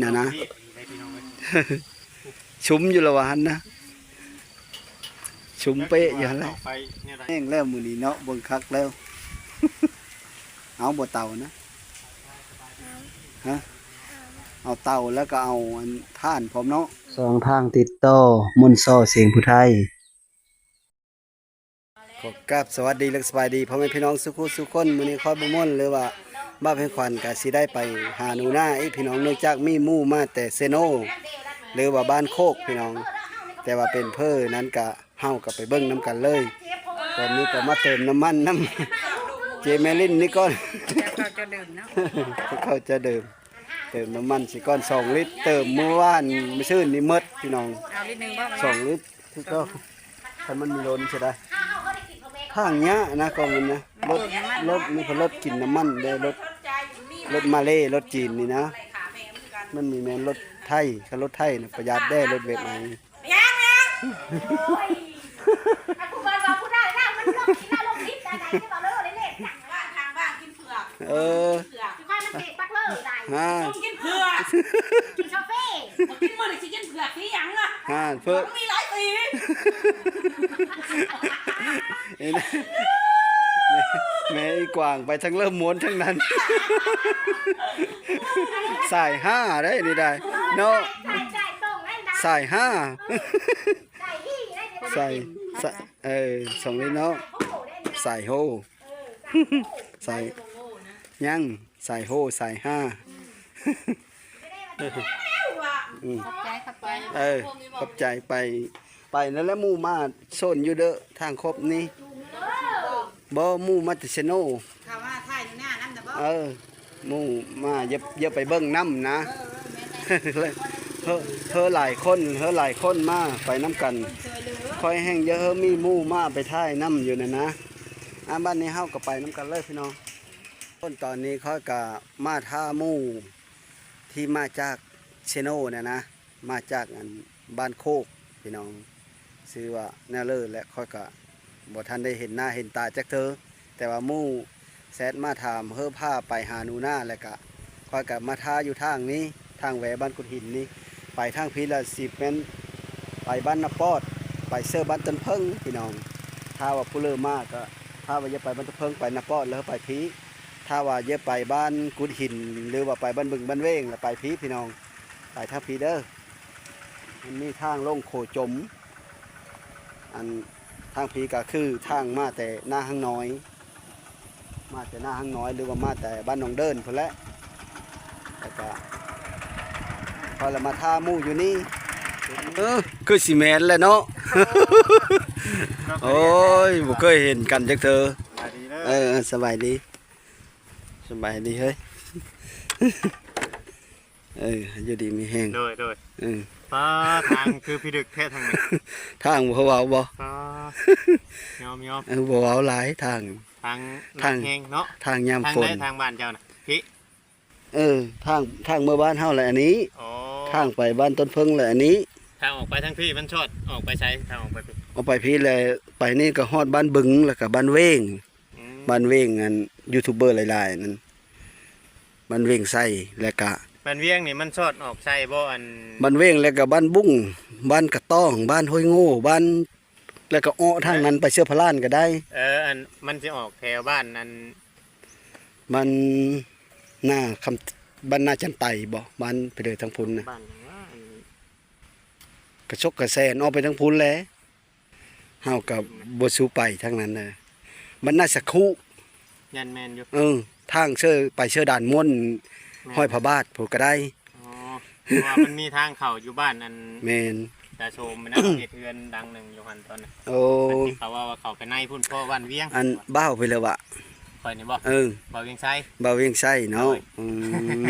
ນີ້ນະນະ ຊຸມຢູ່ລະວ່າຫັ້ນນະ ຊຸມເປະຢູ່ຫັ້ນແຫຼະ. ແຫ້ງແລ້ວມື້ນີ້ເນາະ ເບິ່ງຄັກແລ້ວ. ເອົາບໍ່ເຕົານະ ຮະ ເອົາເຕົາແລ້ວກໍເອົາອັນຖ່ານພ້ອມເນາະ. ສອງທາງຕິດຕໍ່ ມົນຊໍ ສຽງຜູ້ໄທ. ຂໍກາບສະຫວັດດີ ແລະ ສະບາຍດີພໍ່ແມ່ພີ່ນ້ອງສູ່ຜູ້ສູ່ຄົນ. ມື້ນີ້ຂ້ອຍບໍ່ມົນ ຫຼືວ່າບ່າວແພງຂວັນກະຊິໄດ້ໄປຫາໜູນາອີກພີ່ນ້ອງ ເນື່ອງຈາກມີໝູ່ມາແຕ່ເຊໂນ ຫຼືວ່າບ້ານໂຄກພີ່ນ້ອງ ແຕ່ວ່າເປັນເພີນັ້ນກະ ເຮົາກໍໄປເບິ່ງນຳກັນເລີຍ. ຕອນນີ້ກໍມາເຕີມນ້ຳມັນນຳເຈແມລິນນີ້ກ່ອນ ແລ້ວເຂົາຈະເດີມເນາະ ເຂົາຈະເດີມ ເຕີມນ້ຳມັນຊິກ່ອນສອງລິດ ເຕີມມື້ວານມື້ຊືນນີ້ໝົດພີ່ນ້ອງ ເອົາລິດໜຶ່ງບໍ່ ສອງລິດຄືເກົ່າ. ຄັນມັນມີໂລນີ້ຊິໄດ້ ທາງຍາກນະ ກໍມັນນະ ລົດ ລົດນີ້ເພິ່ນລົດກິນນ້ຳມັນເດ້ ລົດ ລົດມາເລ ລົດຈີນນີ້ນະ ມັນມີແມ່ນລົດໄທ ຄັນລົດໄທນະປະຢັດເດ້ ລົດເວັດໃນ ຍັງ ຍັງ ໂອ້ຍ ອັນຜູ້ເພິ່ນວ່າຜູ້ໃດນະ ມັນລົງກິນເຫຼົ້າລົງລິດໄດ້ ໄດ້ ຄືວ່າເລີເລ ທາງບ້ານ ທາງບ້ານກິນເຜືອກ ເອີ ເຜືອກ ຄືວ່າມັນເປັນປັກເລີໄດ້ ຮະ ຕ້ອງກິນເຜືອກ ກິນກາເຟ ບໍ່ກິນມື້ນີ້ຊິກິນເຜືອກສີຫຍັງລະ ຮະ ເຜືອກ ມັນມີຫຼາຍສີ ເອີ ແມ່ ແມ່ອີກວາງໄປທາງເລີ່ມມ່ວນທາງນັ້ນ ສາຍຫ້າໄດ໋ນີ້ໄດ໋ເນາະ ສາຍຫ້າ ສາຍ ສາຍ ເອີ ສອງນີ້ເນາະ ສາຍໂຮ ສາຍ ຍັງ ສາຍໂຮ ສາຍຫ້າ ອືມ ຂອບໃຈ ຂອບໃຈ ເອີ ຂອບໃຈ ໄປ ໄປນັ້ນແຫຼະ ໝູ່ມາໂຊນຢູ່ເດີ ທາງຄົບນີ້ ບໍ່ ໝູ່ມາແຕ່ເຊໂນ ເຂົາວ່າຖ່າຍຢູ່ໜ້ານຳນະບໍ່ ເອີ ໝູ່ມາ ຢ່າ ຢ່າໄປເບິ່ງນຳນະ ເອີ ເອີ ແມ່ນແຫຼະ ເຮີ ເຮີຫຼາຍຄົນ ເຮີຫຼາຍຄົນມາ ໄປນຳກັນ ຂ້ອຍແຮ່ງຢາກເຮີມີໝູ່ມາໄປຖ່າຍນຳຢູ່ນັ້ນນະ ອ່າ ບັດນີ້ເຮົາກໍໄປນຳກັນເລີຍພີ່ນ້ອງ. ຕອນນີ້ຂ້ອຍກໍມາຖ້າໝູ່ທີ່ມາຈາກເຊໂນນະນະ ມາຈາກອັນບ້ານໂຄກພີ່ນ້ອງ ຊື່ວ່າແນວເລີ ແລະ ຂ້ອຍກະບໍ່ທັນໄດ້ເຫັນໜ້າເຫັນຕາຈັກເທື່ອ ແຕ່ວ່າໝູ່ແຊັດມາຖາມເຮີພາໄປຫາໜູນາ ແລ້ວກະຂ້ອຍກະມາຖ້າຢູ່ທາງນີ້ ທາງແວບ້ານກຸດຫີນນີ້ ໄປທາງພີ້ລະຊິແມ່ນໄປບ້ານນາປອດ ໄປເຊີບ້ານຕົ້ນເຜິ້ງພີ່ນ້ອງ. ຖ້າວ່າຜູ້ເລີມາກະ ຖ້າວ່າຢາກໄປບ້ານຕົ້ນເຜິ້ງ ໄປນາປອດ ແລ້ວໄປພີ້ ຖ້າວ່າຢາກໄປບ້ານກຸດຫີນ ຫຼືວ່າໄປບ້ານບຶງບ້ານເວງ ລະໄປພີ້ພີ່ນ້ອງ ໄປທາງພີ້ເດີ. ມັນມີທາງລົງໂຂຈົມ ອັນທາງພີ້ກະຄືທາງມາແຕ່ນາຮັງນ້ອຍ ມາແຕ່ນາຮັງນ້ອຍ ຫຼືວ່າມາແຕ່ບ້ານໜອງເດີນພຸ້ນແຫຼະ ແລ້ວກະຂ້ອຍລະມາຖ້າໝູ່ຢູ່ນີ້. ເອີ ຄືຊິແມ່ນແຫຼະເນາະ. ໂອ້ຍ ບໍ່ເຄີຍເຫັນກັນຈັກເທື່ອ. ເອີ ສະບາຍດີ ສະບາຍດີເຮີ້ຍ. ເອີ ຢູ່ດີມີແຮງ ໂດຍ ໂດຍ ເອີ ປ້າ ທາງຄືພິລຶກແທ້ທາງນີ້ ທາງບໍ່ເວົ້າບໍ່ ປ້າ ຍອມ ຍອມ ເອີ ບໍ່ເວົ້າຫຼາຍ ທາງ ທາງ ທາງແຮງເນາະ ທາງຍາມຝົນ ທາງໃດ ທາງບ້ານເຈົ້ານະ ພີ້ ເອີ ທາງ ທາງເມືອບ້ານເຮົາແຫຼະອັນນີ້ ອໍ ທາງໄປບ້ານຕົ້ນເຜິ້ງແຫຼະອັນນີ້ ທາງອອກໄປທາງພີ້ມັນຊອດອອກໄປໃສ ທາງອອກໄປພີ້ ອອກໄປພີ້ແຫຼະ ໄປນີ້ກໍຮອດບ້ານບຶງ ແລ້ວກໍບ້ານເວງ ອືມ ບ້ານເວງ ອັນຢູທູບເບີຫຼາຍໆນັ້ນ ບ້ານເວງໄຊ ແລ້ວກະ ບ້ານວຽງນີ້ມັນຊອດອອກໃສ່ບໍ່ ອັນ ບ້ານເວງ ແລ້ວກະບ້ານບຸ້ງ ບ້ານກະຕ້ອງ ບ້ານຫ້ວຍໂງ່ ບ້ານ ແລ້ວກະເອາະທາງນັ້ນໄປເຊືອພະລານກະໄດ້ ເອີ ອັນມັນຊິອອກແຖວບ້ານ ອັນ ບ້ານນາຄຳ ບ້ານນາຈັນໄຕບໍ່ ບ້ານໄປເດີທາງພຸ້ນນະ ບ້ານຫຍັງວະ ອັນ ກະສົກກະແສນ ອອກໄປທາງພຸ້ນແຫຼະ. ເຮົາກໍບໍ່ສູ້ໄປທາງນັ້ນເດີ ມັນໜ້າສະຄຸ ແມ່ນ ແມ່ນຢູ່ ເອີ ທາງເຊີ ໄປເຊີດ່ານມ່ວນ ແມ່ນ ຫ້ອຍພະບາດພຸ້ນກໍໄດ້ ອໍ ເພາະວ່າມັນມີທາງເຂົ້າຢູ່ບ້ານ ອັນ ແມ່ນ ຕາໂຊມນະ ເຮັດເຮືອນຫຼັງໜຶ່ງຢູ່ຫັ້ນຕອນນັ້ນ ໂອ້ ເຂົາເວົ້າວ່າເຂົ້າໄປໃນພຸ້ນ ເພາະບ້ານວຽງ ອັນ ບ່າວໄປແລ້ວວະ ຂ້ອຍນີ້ບໍ່ ເອີ ບ່າວວຽງໄຊ ບ່າວວຽງໄຊເນາະ ໂດຍ ອືມ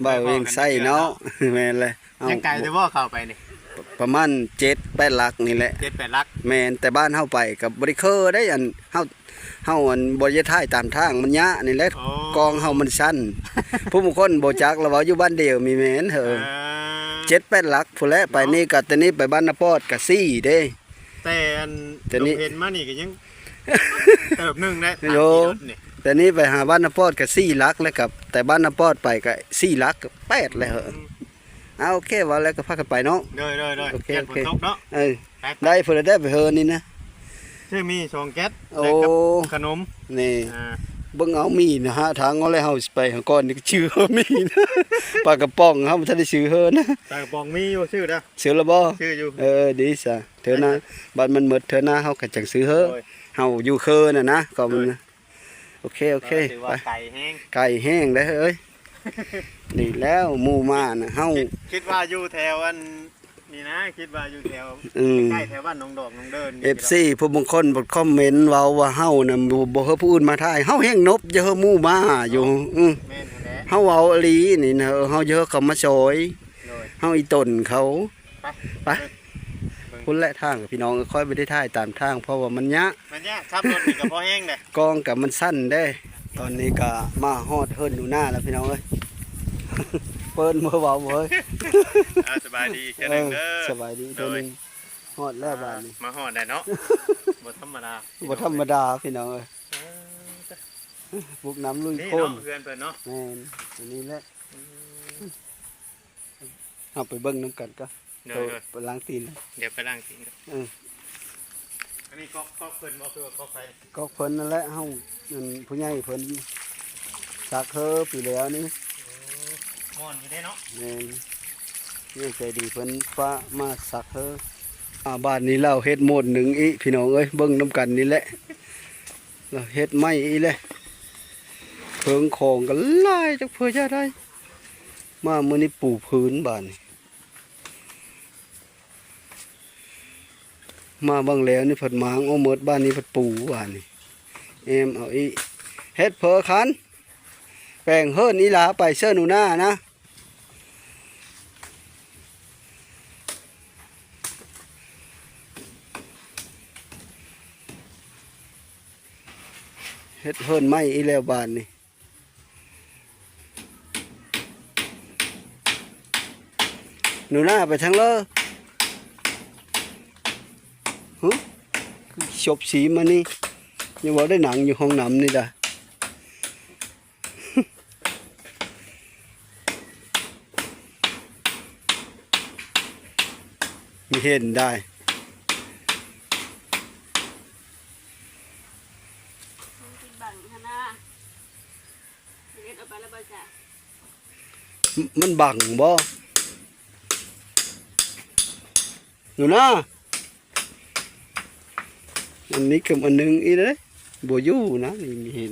ບ່າວວຽງໄຊເນາະ ແມ່ນແຫຼະ. ເອົ້າ ຍັງໄກແຕ່ບໍ່ເຂົ້າໄປນີ້ ປະມານເຈັດແປດຫຼັກນີ້ແຫຼະ ເຈັດແປດຫຼັກ ແມ່ນ ແຕ່ບ້ານເຮົາໄປກໍບໍ່ໄດ້ເຄີໄດ໋ ອັນເຮົາ ເຮົາ ອັນ ບໍ່ໄດ້ຖ່າຍຕາມທາງ ມັນຍາກນີ້ແຫຼະ ອໍ ກ້ອງເຮົາມັນສັ້ນ ຜູ້ບາງຄົນບໍ່ຈັກລະເວົ້າຢູ່ບ້ານດຽວມີແມ່ນເຮີ ເອີ ເຈັດແປດຫຼັກພຸ້ນແຫຼະ ໄປນີ້ກໍ ເນາະ ແຕ່ນີ້ໄປບ້ານນາປອດກໍສີ່ເດ້ ແຕ່ອັນ ແຕ່ນີ້ ເຫັນມານີ້ກໍຍັງເຕີບໜຶ່ງແຫຼະ ໂຍ ຕາມຂີ່ລົດນີ້ ແ ແຕ່ນີ້ໄປຫາບ້ານນາປອດກໍສີ່ຫຼັກ ແລ້ວກໍແຕ່ບ້ານນາປອດໄປກໍສີ່ຫຼັກ ແປດແລ້ວ. ອືມ ອ່າ ໂອເຄ ວ່າແລ້ວກໍພາກັນໄປເນາະ. ໂດຍໆໆ ໂອເຄ ຢ້ານຝົນຕົກເນາະ. ໂອເຄ ເອີ ໄປໆ ໄດ້ ເພິ່ນໄດ້ໄປເຮີນີ້ນະ ຊື້ໝີ່ສອງແກັດ ໂອ້ ແລ້ວກັບຂະໜົມນີ້. ອ່າ ເບິ່ງເອົາໝີ່ນະ ຫາທາງເອົາແລ້ວ ເຮົາຊິໄປຫາກ່ອນນີ້ ຊື້ເຮີໝີ່ນະ ປາກະປ໋ອງເຮົາບໍ່ທັນໄດ້ຊື້ເຮີນະ. ປາກະປ໋ອງມີຢູ່ ຊື້ແລ້ວ ຊື້ແລ້ວບໍ່? ຊື້ຢູ່. ເອີ ດີຊະ ເທື່ອໜ້າ ໄດ້ ບັດມັນໝົດເທື່ອໜ້າເຮົາກໍຈັ່ງຊື້ເຮີ. ໂດຍ ເຮົາຢູ່ເຄີນະນະ ກໍມັນ ໂດຍ ໂອເຄ ໂອເຄ ຖືວ່າໄກແຮງ ໄກແຮງເດ້ເອີຍ. ນີ້ແລ້ວໝູ່ມ້ານະ ເຮົາ ຄິດ ຄິດວ່າຢູ່ແຖວອັນນີ້ນະ ຄິດວ່າຢູ່ແຖວ ອືມ ໃກ້ແຖວບ້ານໜອງດອກໜອງເດີນນີ້. ເອັຟຊີຜູ້ບາງຄົນບັດຄອມເມັນເວົ້າວ່າເຮົານະ ບໍ່ ບໍ່ໃຫ້ຜູ້ອື່ນມາຖ່າຍ ເຮົາແຮ່ງນົບ ຢ່າໃຫ້ໝູ່ມ້າຢູ່. ເອີ ອືມ ແມ່ນແທ້ແຫຼະ ເຮົາເວົ້າອີ່ຫຼີນີ້ນະ ເຮົາ ເຮົາຢາກເຂົ້າມາຊ່ອຍ ໂດຍ ເຮົາອີ່ຕົນເຂົາ. ໄປ ໄປ ເບິ່ງ ພຸ້ນແຫຼະທາງ ພີ່ນ້ອງເອີຍ ຂ້ອຍບໍ່ໄດ້ຖ່າຍຕາມທາງ ເພາະວ່າມັນຍາກ ມັນຍາກ ຂັບລົດນີ້ກໍພໍແຮງເດ້ ກ້ອງກໍມັນສັ້ນເດ້. ຕອນນີ້ກໍມາຮອດເຮືອນໜູນາແລ້ວ ພີ່ນ້ອງເອີຍ ເປີດເມືອເວົ້າເວີຍ. ອ່າ ສະບາຍດີອີກເທື່ອໜຶ່ງເດີ ເອີ ສະບາຍດີອີກເທື່ອໜຶ່ງ. ໂດຍ ຮອດແລ້ວບາດນີ້ ມາຮອດແລ້ວເນາະ ບໍ່ທຳມະດາ ບໍ່ທຳມະດາ ພີ່ນ້ອງເອີຍ. ເອີ ບຸກນ້ຳລຸຍໂຄນ ນີ້ເນາະ ເຮືອນເພິ່ນເນາະ. ແມ່ນ ອັນນີ້ແຫຼະ. ອືມ ເຮົາໄປເບິ່ງນຳກັນກ່ອນ. ໂດຍ ໂດຍ ໄປລ້າງຕີນ ດຽວໄປລ້າງຕີນກ່ອນ. ເອີ ອັນນີ້ກອກ ກອກເພິ່ນບໍ່ ຄືວ່າກອກໃຜ? ກອກເພິ່ນນັ້ນແຫຼະ ເຮົາ ອັນ ຜູ້ໃຫຍ່ເພິ່ນສັກເຮີປີແລ້ວນີ້. ໂອ້ ມ່ວນຢູ່ເດ້ເນາະ. ແມ່ນ ຜູ້ໃຫຍ່ໃຈດີເພິ່ນຝາກມາສັກເຮີ. ອ່າ ບ້ານນີ້ລາວເຮັດໂໝດໜຶ່ງອີກ ພີ່ນ້ອງເອີຍ ເບິ່ງນຳກັນນີ້ແຫຼະ ລາວເຮັດໃໝ່ອີກແຫຼະ. ເພິງຂອງກໍຫຼາຍ ຈັກເພື່ອຈະໄດ້ ມາມື້ນີ້ປູພື້ນບາດນີ້ ມາບາງແລ້ວນີ້ພັດມ້າງອອກໝົດ ບາດນີ້ພັດປູບາດນີ້ ແອ້ມເອົາອີກ. ເຮັດເພີຄັນ ແປງເຮີນອີ່ຫຼາໄປເຊີໜູນານະ ເຮັດເຮີນໃໝ່ອີກແລ້ວບາດນີ້. ໜູນາໄປທາງເລີ ຫຶ ຄືສົບສີມານີ້ ຍັງເວົ້າໄດ້ໜັງຢູ່ຫ້ອງນ້ຳນີ້ດາ. ມີເຫັນໄດ້ ມັນບັງບໍ່? ໜູນາ ອັນນີ້ກໍອັນໜຶ່ງອີກເດ້ ບໍ່ຢູ່ນະ ນີ້ມີເຫັນ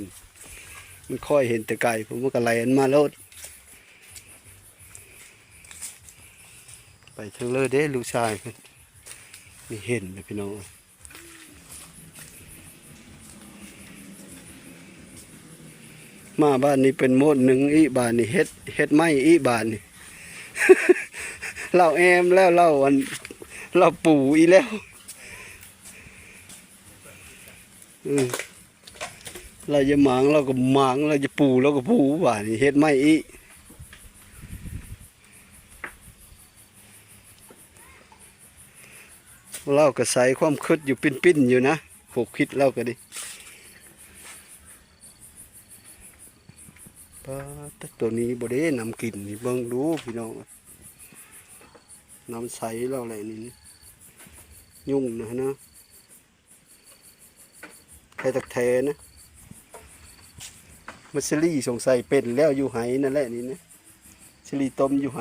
ມັນຄ່ອຍເຫັນແຕ່ໄກ ເພາະມັນກໍໄລ່ອັນມາໂລດ. ໄປເທິງເລີເດ້ລູກຊາຍ ນີ້ເຫັນນະພີ່ນ້ອງເອີຍ. ມາບ້ານນີ້ເປັນໂໝດໜຶ່ງອີກ ບາດນີ້ເຮັດ ເຮັດໃໝ່ອີກບາດນີ້ ລາວແອ້ມແລ້ວ ລາວອັນ ລາວປູອີກແລ້ວ. ເອີ ລາວຈະໝາງ ລາວກໍໝາງ ລາວຈະປູ ລາວກໍປູ ບາດນີ້ເຮັດໃໝ່ອີກ. ລາວກໍໃຊ້ຄວາມຄິດຢູ່ ປິ່ນໆຢູ່ນະ ຄວາມຄິດລາວກໍດີ. ປາດ ໂຕນີ້ບໍ່ເດ້ ນ້ຳກິນນີ້ ເບິ່ງດູພີ່ນ້ອງ ນ້ຳໃສລາວແຫຼະນີ້ ຍຸ່ງນະນະ. ໃຫ້ຕັກແທນະ ມັດສະລີສົງໄສເປັນແລ້ວຢູ່ໄຫນັ້ນແຫຼະນີ້ນະ ສະລີຕົ້ມຢູ່ໄຫ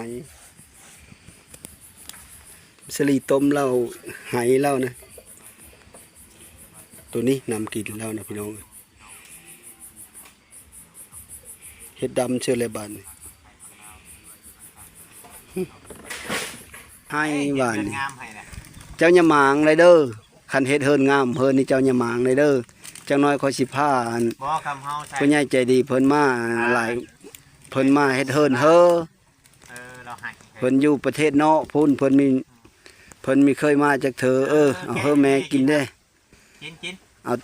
ສະລີຕົ້ມເຫຼົ້າໄຫເຫຼົ່ານະ. ໂຕນີ້ນ້ຳກິນເຫຼົ່ານະພີ່ນ້ອງ ເຮັດດຳເຊີແລ້ວບາດນີ້ ໃຫ້ບາດນີ້ ເຈົ້າຢ່າໝາງໄດເດີ. ຄັນເຮັດເຮືອນງາມເຮີນນີ້ ເຈົ້າຢ່າໝາງເລີຍເດີ. ຈັກໜ້ອຍຂ້ອຍຊິພາອັນ ບໍ່ ຄຳເຮົາໃສ່ ຜູ້ໃຫຍ່ໃຈດີເພິ່ນມາ ອ່າ ຫຼາຍ ເພິ່ນມາເຮັດເຮືອນເຮີ ເອີ ລາວໃຫ້ ເພິ່ນຢູ່ປະເທດນອກພຸ້ນ ເພິ່ນມີ ເພິ່ນມີເຄີຍມາຈັກເທື່ອ. ເອີ ເອີ ເອົາເຮີແມ່ກິນເດ້ ກິນ ກິນ ເອົາ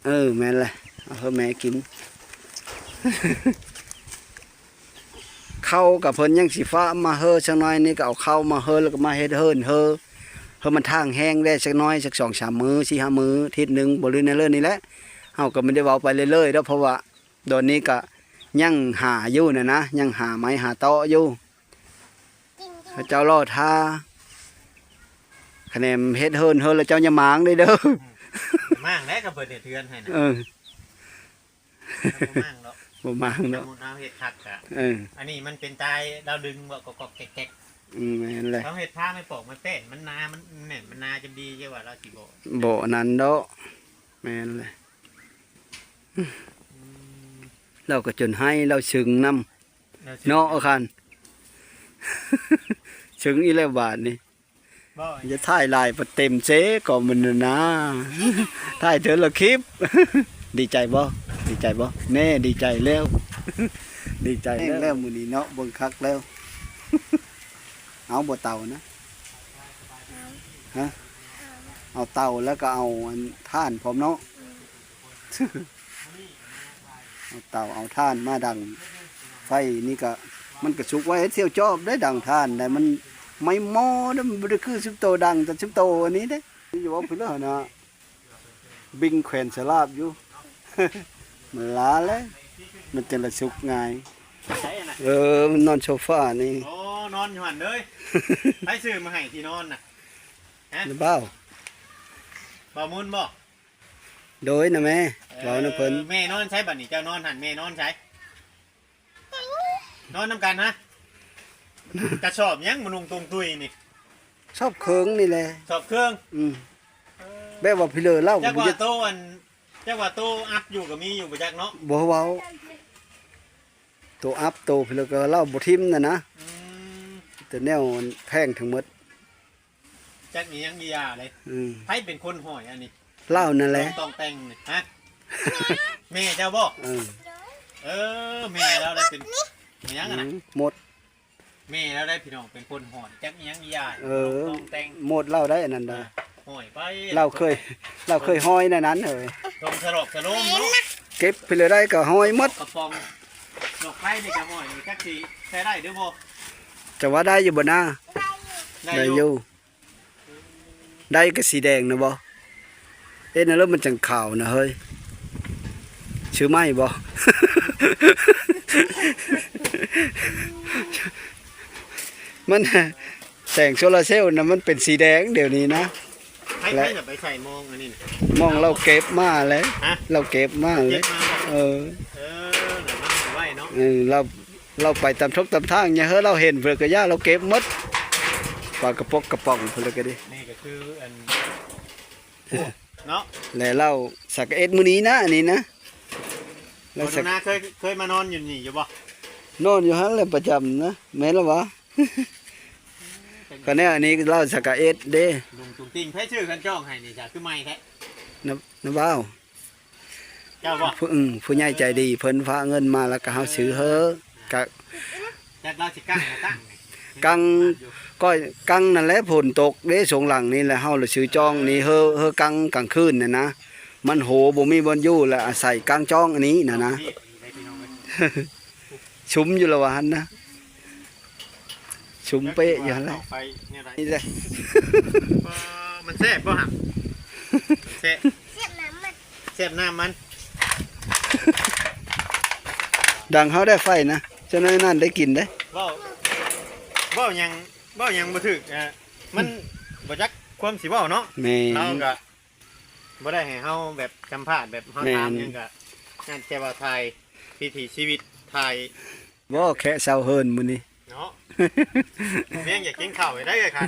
ເອີ ແມ່ນແຫຼະ ເອົາເຮີແມ່ກິນ. ເຂົ້າກັບເພິ່ນຍັງຊິຝາກມາເຮີ ຈັກໜ້ອຍນີ້ກໍເອົາເຂົ້າມາເຮີ ແລ້ວກໍມາເຮັດເຮືອນເຮີ ເຮີມັນທາງແຫ້ງແດ່ ຈັກໜ້ອຍ ຈັກສອງສາມມື້ ສີ່ຫ້າມື້ ທິດໜຶ່ງ ບໍ່ລືນແນວເລີນີ້ແຫຼະ. ເຮົາກໍບໍ່ໄດ້ເວົ້າໄປເລື້ອຍໆດອກ ເພາະວ່າ ດອນນີ້ກະຍັງຫາຢູ່ນະນະ ຍັງຫາໄມ້ຫາເຕາະຢູ່ ເຂົາເຈົ້າລໍຖ້າ ຄະແນນເຮັດເຮືອນ ເຮືອນແລ້ວເຈົ້າຢ່າມ້າງເດີ ອືມ ມ້າງແລ້ວກໍເພິ່ນເຮັດເຮືອນໃຫ້ນະ ເອີ ບໍ່ມ້າງດອກ ບໍ່ມ້າງດອກ ສົມມຸດເຮົາເຮັດຄັກກະ ເອີ ອັນນີ້ມັນເປັນຕາຍລາວດຶງບໍ່ ກອກໆແກກໆ ອືມ ແມ່ນແຫຼະ ເຮົາເຮັດພາໄມ້ປອກໄມ້ແປ້ນ ມັນໜາ ມັນແໜ້ນ ມັນໜາຈະດີ ເຈົ້າວ່າລາວຊິບໍ່ ບໍ່ອັນນັ້ນດອກ ແມ່ນແຫຼະ ອືມ ລາວກໍຈົນໄຫ້ ລາວຊຶງນຳ ເນາະ ອາຄານ ຊຶງອີກແລ້ວບາດນີ້ ບໍ່ ຢ່າຖ່າຍຫຼາຍ ປະເຕັມເຊກອງມັນນະນາ ຖ່າຍເທື່ອລະຄລິບ ດີໃຈບໍ່? ດີໃຈບໍ່? ແນ່ ດີໃຈແລ້ວ ດີໃຈແລ້ວ ແຮງແລ້ວມື້ນີ້ເນາະ ເບິ່ງຄັກແລ້ວ ເອົາບໍ່ເຕົານະ? ຮະ? ເອົາເຕົາ ແລ້ວກໍເອົາອັນຖ່ານພ້ອມເນາະ ເອົາເຕົາເອົາຖ່ານມາດັງໄຟນີ້ກະ ມັນກະສຸກໄວ ເຮັດສ່ຽວຈອບໄດ້ ດັງຖ່ານໄດ້ ມັນໄມ້ໝໍ້ເດ້ ມັນບໍ່ໄດ້ຄືຊຸມໂຕດັງ ແຕ່ຊຸມໂຕອັນນີ້ເດ້ ຢູ່ວ່າພຸ້ນແລ້ວຫັ້ນນະ ບິງແຂວນສະຫຼາບຢູ່ ມັນຫຼາແລ້ວ ມັນຈັ່ງລະສຸກງ່າຍ ໃສນະ ເອີ ມັນນອນໂຊຟານີ້ ໂອ້ ນອນຢູ່ຫັ້ນເລີຍ ໃຜຊື້ມາໃຫ້ທີ່ນອນນະ? ຮະ ນະບ່າວ ບ່າວມຸນບໍ່? ໂດຍນະແມ່ ເອີ ເວົ້ານຳເພິ່ນ ແມ່ນອນໃສບັດນີ້? ເຈົ້ານອນຫັ້ນ ແມ່ນອນໃສ? ນອນນຳກັນຮະ ກະສອບຫຍັງມານຸ່ງຕຸງຕຸຍນີ້? ສອບເຄື່ອງນີ້ແຫຼະ ສອບເຄື່ອງ ອືມ ເອີ ແບບວ່າພີເລີເລົ່າ ຈັກວ່າໂຕອັນ ຈັກວ່າໂຕອັບຢູ່ກໍມີຢູ່ບໍ່ຈັກເນາະ ບໍ່ເວົ້າ ໂຕອັບໂຕພີເລີກໍເລົ່າບໍ່ຖິ້ມນະນະ ອືມ ແຕ່ແນວແພງທັງໝົດ ຈັກອີ່ຫຍັງອີ່ຢ່າເລີຍ ອືມ ໃຜເປັນຄົນຫ້ອຍອັນນີ້? ລາວນັ້ນແຫຼະ ຕ້ອງແຕ່ງນີ້ ຮະ ແມ່ເຈົ້າບໍ່? ເອີ ເອີ ແມ່ລາວໄດ້ເປັນ ແມ່ຫຍັງຫັ້ນນະ? ອືມ ໝົດ ແມ່ລາວໄດ້ພີ່ນ້ອງເປັນຄົນຫ້ອຍ ຈັກອີ່ຫຍັງອີ່ຢ່າ ເອີ ຕ້ອງແຕ່ງ ໝົດລາວໄດ້ອັນນັ້ນດາ ອ່າ ຫ້ອຍໄປ ລາວເຄີຍ ລາວເຄີຍຫ້ອຍແນວນັ້ນເອີຍ ຊົງສະຫຼອກສະໂລມເນາະ ເກັບໄປເລີຍໄດ້ກໍຫ້ອຍໝົດ ກະປ໋ອງ ດອກໄຟນີ້ກໍຫ້ອຍ ຈັກຊິໃຊ້ໄດ້ຫຼືບໍ່? ຈະວ່າໄດ້ຢູ່ບໍ່ນາ? ໄດ້ຢູ່ ໄດ້ຢູ່ ໄດ້ກໍສີແດງນະບໍ່? ເຮັດແນວໃດມັນຈັ່ງຂາວນະເຮີ້ຍ? ຊື້ໃໝ່ບໍ່? ມັນ ແສງໂຊລາເຊວນະ ມັນເປັນສີແດງດຽວນີ້ນະ. ໃຜ ໃຜຈະໄປໃສ່ມອງອັນນີ້ນະ? ມອງລາວເກັບມາແຫຼະ ຮະ? ລາວເກັບມາແຫຼະ ເກັບມາບໍ່? ເອີ ເອີ ນັ້ນມັນໄວ້ເນາະ ເອີ ລາວ ລາວໄປຕາມທົກຕາມທາງ ຫຍັງເຮີ້ຍ ລາວເຫັນເພິ່ນກະຢ້ານ ລາວເກັບໝົດ ປາກະປົກກະປ໋ອງເພິ່ນລະກະດີ ນີ້ກະຄືອັນ ເນາະ ແລະລາວສັກເອັດມື້ນີ້ນະ ອັນນີ້ນະ ລາວສັກ ເຄີຍ ເຄີຍມານອນຢູ່ນີ້ຢູ່ບໍ່? ນອນຢູ່ຫັ້ນແຫຼະປະຈຳນະ ແມ່ນລະຫວາ? ກະແນວອັນນີ້ລາວສັກກະເອັດເດ້ ລຸງຕຸງຕິ່ງ ໃຜຊື້ຄັນຈ້ອງໃຫ້ນີ້ ຈະຄືໃໝ່ແທ້? ນະ ນະບ່າວ ເຈົ້າບໍ່? ຜູ້ ອືມ ຜູ້ໃຫຍ່ໃຈດີເພິ່ນຝາກເງິນມາ ແລ້ວກະເຮົາຊື້ເຮີ້ ກະ ຈັກລາວຊິກັ້ງບໍ່ ກັ້ງ ກັ້ງ ກ້ອຍ ກັ້ງນັ້ນແຫຼະ ຝົນຕົກເດ້ ຊ່ວງຫຼັງນີ້ແຫຼະ ເຮົາລະຊື້ຈ້ອງນີ້ ເຮີ້ ເຮີ້ ເຮີ້ກັ້ງກາງຄືນຫັ້ນນະ ມັນໂຫບໍ່ມີບ່ອນຢູ່ ລະອາໄສກາງຈ້ອງອັນນີ້ນະນະ ຊຸມຢູ່ລະວ່າຫັ້ນນະ ຊຸມເປະຢູ່ຫັ້ນແຫຼະ ເຂົ້າໄປແນວໃດ ນີ້ແຫຼະ ເອີ ມັນແຊບບໍ່ຫະ? ແຊບ ແຊບນ້ຳມັນ ແຊບນ້ຳມັນ ດັງເຮົາໄດ້ໄຟນະ ເຈົ້ານ້ອຍນັ້ນໄດ້ກິນເດ້ ເວົ້າ ເວົ້າຫຍັງ ເວົ້າຫຍັງບໍ່ຖືກ ອ່າ ມັນ ອືມ ບໍ່ຈັກຄວາມຊິເວົ້າເນາະ ແມ່ນ ເຮົາກະ ບໍ່ໄດ້ໃຫ້ເຮົາແບບສຳພາດ ແບບເຮົາ ແມ່ນ ຖາມຫຍັງກະ ນັ້ນແຕ່ວ່າຖ່າຍວິຖີຊີວິດ ຖ່າຍ ບໍ່ແຄະເຊົາເຮີນມື້ນີ້ເນາະ ວຽງຢາກກິນເຂົ້າໄດ້ເລີຍຄ່ະ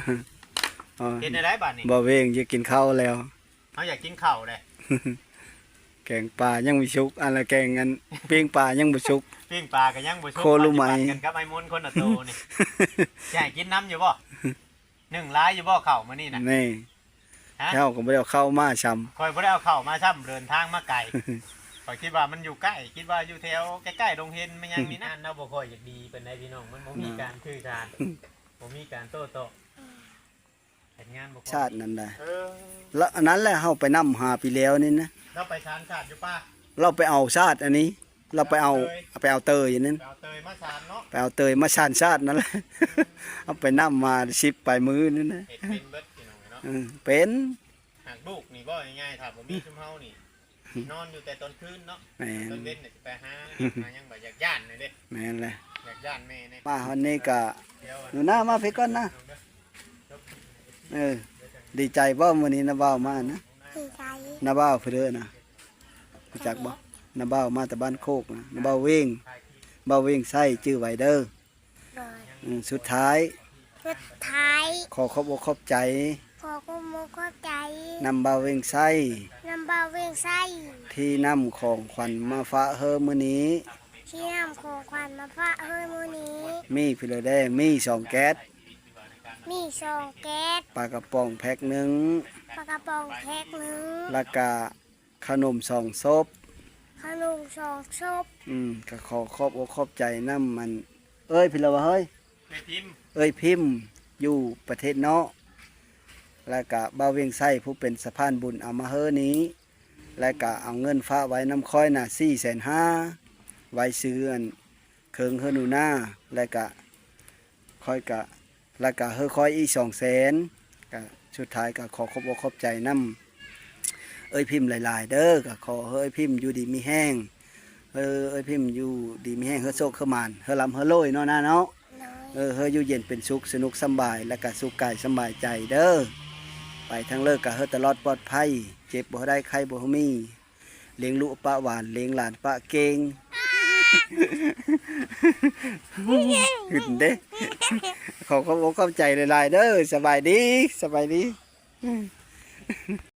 ເຮັດແນວໃດບາດນີ້? ບໍ່ ວຽງຢາກກິນເຂົ້າແລ້ວ ເຮົາຢາກກິນເຂົ້າເດ້ ແກງປາຍັງບໍ່ສຸກ ອັນລະແກງອັນ ປີ້ງປາຍັງບໍ່ສຸກ ປີ້ງປາກະຍັງບໍ່ສຸກ ໂຄລຸໄໝ ປະຕິບັດກັນກັບໄອ້ມົນຄົນລະໂຕນີ້ ຊິໃຫ້ກິນນຳຢູ່ບໍ່? ໜຶ້ງຫຼາຍຢູ່ບໍ່ເຂົ້າມື້ນີ້ນະ? ນີ້ ຮະ? ເຈົ້າກໍບໍ່ໄດ້ເອົາເຂົ້າມາຊ້ຳ ຂ້ອຍບໍ່ໄດ້ເອົາເຂົ້າມາຊ້ຳ ເດີນທາງມາໄກ ຂ້ອຍຄິດວ່າມັນຢູ່ໃກ້ ຄິດວ່າຢູ່ແຖວໃກ້ໆໂຮງຮຽນແມ່ນຫຍັງນີ້ນະ ງານເຮົາບໍ່ຄ່ອຍຢາກດີປານໃດພີ່ນ້ອງ ມັນບໍ່ມີການສື່ສານ ບໍ່ມີການໂຕ້ຕອບ ເຮັດງານບໍ່ຄ່ອຍ ຊາດນັ້ນນະ ເອີ ລະ ອັນນັ້ນແຫຼະ ເຮົາໄປນຳຫາປີແລ້ວນີ້ນະ ລາວໄປສານຊາດຢູ່ປ່າ ລາວໄປເອົາຊາດອັນນີ້ ລາວໄປເອົາ ໄປເອົາເຕີຍນັ້ນ ໄປເອົາເຕີຍມາສານເນາະ ໄປເອົາເຕີຍມາສານຊາດນັ້ນແຫຼະ ເອົາໄປນຳມາສິບປາຍມື້ນັ້ນນະ ເຮັດເປັນເບິດພີ່ນ້ອງເອີຍເນາະ ເອີ ເປັນ ຫາກລູກນີ້ເວົ້າງ່າຍໆ ຖ້າບໍ່ມີຊຸມເຮົານີ້ ນອນຢູ່ແຕ່ຕອນຄືນເນາະ. ແມ່ນ ຕອນເວັນນີ້ຊິໄປຫາ ຫາຫຍັງ ບໍ່ຢາກຢ້ານນີ້ເດ້. ແມ່ນແຫຼະ ຢາກຢ້ານແມ່ນີ້. ມາຮອດນີ້ກະ ໜູນາມາພີ້ກ່ອນນະ. ເອີ ດີໃຈບໍ່ມື້ນີ້ນ້າບ່າວມານະ? ດີໃຈ. ນ້າບ່າວຜູ້ເດີນະ ຮູ້ຈັກບໍ່? ນ້າບ່າວມາແຕ່ບ້ານໂຄກນະ ນ້າບ່າວເວງ ບ່າວເວງໄຊ ຈື່ໄວ້ເດີ. ໂດຍ. ອືມ ສຸດທ້າຍ ສຸດທ້າຍ ຂໍຂອບອົກຂອບໃຈ ຂໍຂອບອົກຂອບໃຈ ນຳບ່າວເວງໄຊ ນຳບ່າວເວງໄຊ ທີ່ນຳຂອງຂວັນມາຝາກເຮີມື້ນີ້ ທີ່ນຳຂອງຂວັນມາຝາກເຮີມື້ນີ້. ມີພີ້ລະແດ່ ມີສອງແກັດ ມີສອງແກັດ ປາກະປ໋ອງແພັກໜຶ່ງ ປາກະປ໋ອງແພັກໜຶ່ງ ແລ້ວກະ ຂະໜົມສອງສົບ ຂະໜົມສອງສົບ. ອືມ ກະຂໍຂອບອົກຂອບໃຈນຳ ອັນ ເອີຍ ພິມລະວ່າເຮີ້ຍ ເອີຍ ພິມ ເອີຍ ພິມ ຢູ່ປະເທດນອກ ແລ້ວກະບ່າວວຽງໄຊ ຜູ້ເປັນສະພານບຸນເອົາມາເຮີນີ້ ແລ້ວກະເອົາເງິນຝາກໄວ້ນຳຂ້ອຍນະ ສີ່ແສນຫ້າ ໄວ້ຊື້ ອັນ ເຄື່ອງເຮີໜູນາ ແລ້ວກະ ຂ້ອຍກະ ແລ້ວກະເຮີຂ້ອຍອີກສອງແສນ. ກະສຸດທ້າຍກະຂໍຂອບອົກຂອບໃຈນຳເອີຍພິມຫຼາຍໆເດີ. ກະຂໍເຮີເອີຍພິມຢູ່ດີມີແຮງ ເອີ ເອີຍພິມຢູ່ດີມີແຮງ ເຮີໂຊກເຮີໝານ ເຮີລ່ຳເຮີລວຍເນາະ ນ້າເນາະ. ໂດຍ. ເອີ ເຮີຢູ່ເຢັນເປັນສຸກ ສະໜຸກສຳບາຍ ແລ້ວກະສຸກກາຍສຳບາຍໃຈເດີ. ໄປທາງເລີກກະເຮີຕະຫຼອດປອດໄພ ເຈັບບໍ່ໃຫ້ໄດ້ ໄຂ້ບໍ່ໃຫ້ມີ. ລ້ຽງລູກປະຫວານ ລ້ຽງຫຼານປະເກັ່ງ ຂຶ້ນເດ້. ຂໍຂອບອົກຂອບໃຈຫຼາຍໆເດີ. ສະບາຍດີ ສະບາຍດີ.